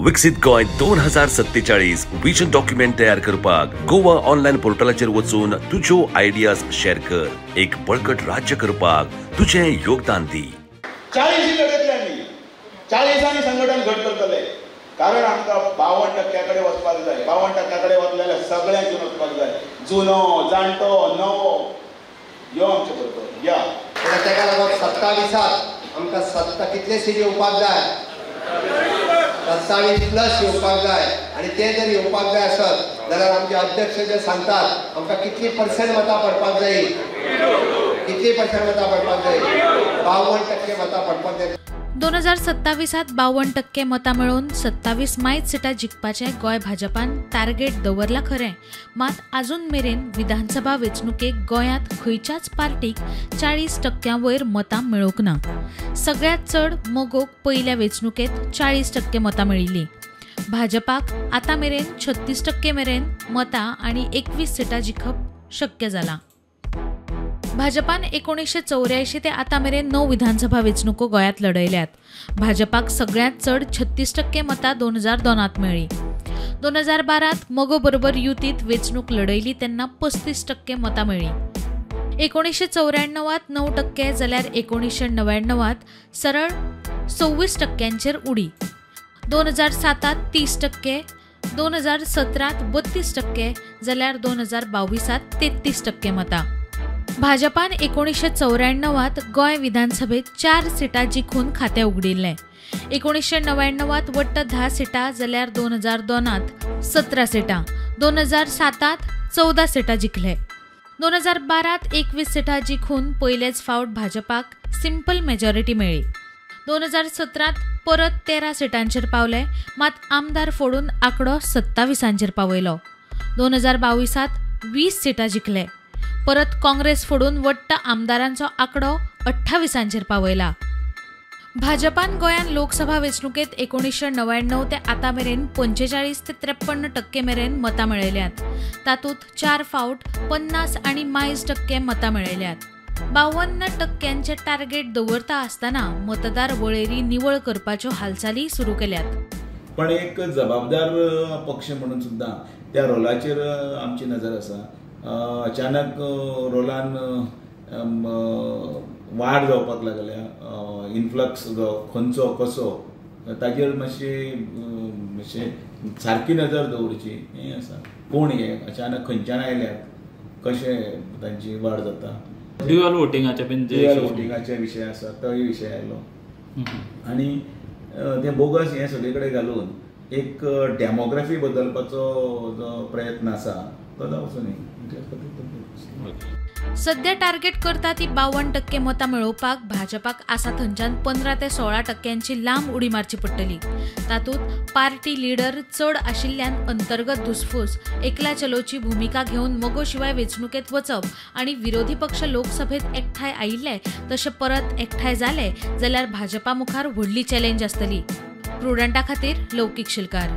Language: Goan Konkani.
विकसीत गोंय 2047 विजन डॉक्युमेंट तयार करपाक गोवा ऑनलायन पोर्टलाचेर वचून तुज्यो आयडियाज शेअर कर. एक बळकट राज्य करपाक तुझें योगदान दी. 40 लढयतले आमी, 40 संघटन घट करतले, कारण आमकां 52% कडेन वचपाक जाय. 52% कडेन वतले जाल्यार सगळ्यांक घेवन वचपाक जाय, जुनो, जाणटो, नवो, यो आमचे बरोबर या. ताका लागून 27 आमकां सत्ता कितले सीट येवपाक जाय, 27 प्लस येवपाक जाय. आनी ते जर येवपाक जाय आसत जाल्यार आमचे अध्यक्ष जे सांगतात आमकां कितली पर्संट मतां पडपाक जाय, कितली पर्संट मतां पडपाक जाय, 52% मतां पडपाक जाय. 2027 52% मतां मेळोवन 27 मायज सिटां जिखपाचें गोंय भाजपान टार्गेट दवरलां खरें, मात आजून मेरेन विधानसभा वेंचणुकेक गोंयांत खंयच्याच पार्टीक 40% वयर मतां मेळूंक ना. सगळ्यांत चड मगोक पयल्या वेंचणुकेंत 40% मतां मेळिल्लीं. भाजपाक आतां मेरेन 36% मेरेन मतां आनी 21 सिटां जिखप शक्य जालां. भाजपान 1984 ते आतां मेरेन 9 विधानसभा वेंचणुको गोंयांत लढयल्यात. भाजपाक सगळ्यांत चड 36% मतां 2002 मेळ्ळीं. 2012 मगो बरोबर युतीत वेंचणूक लढयली तेन्ना 35% मतां मेळ्ळीं. 1994 9% जाल्यार 1999 सरळ 26% उडी. 2007 30%, 2017 32% जाल्यार 2022 33% मतां. भाजपान 1994 गोंय विधानसभेत 4 सिटां जिखून खातें उगडिल्लें. 1999 वट्ट 10 सिटां जाल्यार 2002 17 सिटां, 2007 14 सिटां जिखले. 2012 21 सिटां जिखून पयलेच फावट भाजपाक सिंपल मेजॉरिटी मेळ्ळी. 2017 परत 13 सिटांचेर पावले, मात आमदार फोडून आंकडो 27 पावयलो. 2022 20 सिटां जिखले, परत काँग्रेस फोडून वट्ट आमदारांचो आंकडो 28 पावयला. भाजपान गोंयांत लोकसभा वेंचणुकेंत 1999 ते आतां मेरेन 45 ते 53% मेरेन मतां मेळयल्यात. तातूंत 4 फावट 50 आनी मायज टक्के मतां मेळयल्यात. 52% टार्गेट दवरता आसतना मतदार वळेरी निवळ करपाच्यो हालचाली सुरू केल्यात. पण एक जबाबदार पक्ष म्हणून सुद्दां त्या रोलाचेर आमची नजर आसा. अचानक रोलान वाड जावपाक लागल्या, इन्फ्लक्स खंयचो कसो ताजेर मातशी मातशें सारकी नजर दवरची हें आसा. कोण हे अचानक खंयच्यान आयल्यात, कशें तांची वाड जाता. ड्युअल वोटिंगाचे बीन ड्युअल वोटिंगाचे विशय आसा, तोय विशय आयलो. आनी तें बोगस हें सगळे कडेन घालून एक डेमोग्राफी बदलपाचो जो प्रयत्न आसा तो जावचो न्ही. सध्या टार्गेट करता ती 52% मतां मेळोवपाक भाजपाक आसा थंयच्यान 15 ते 16% लांब उडी मारची पडटली. तातूंत पार्टी लिडर चड आशिल्ल्यान अंतर्गत धुसफूस, एकला चलोची भुमिका घेवन मगो शिवाय वेंचणुकेंत वचप आनी विरोधी पक्ष लोकसभेत एकठांय आयिल्ले तशे परत एकठांय जाले जाल्यार भाजपा मुखार व्हडली चॅलेंज आसतली. प्रुडंटा खातीर लौकीक शिलकार.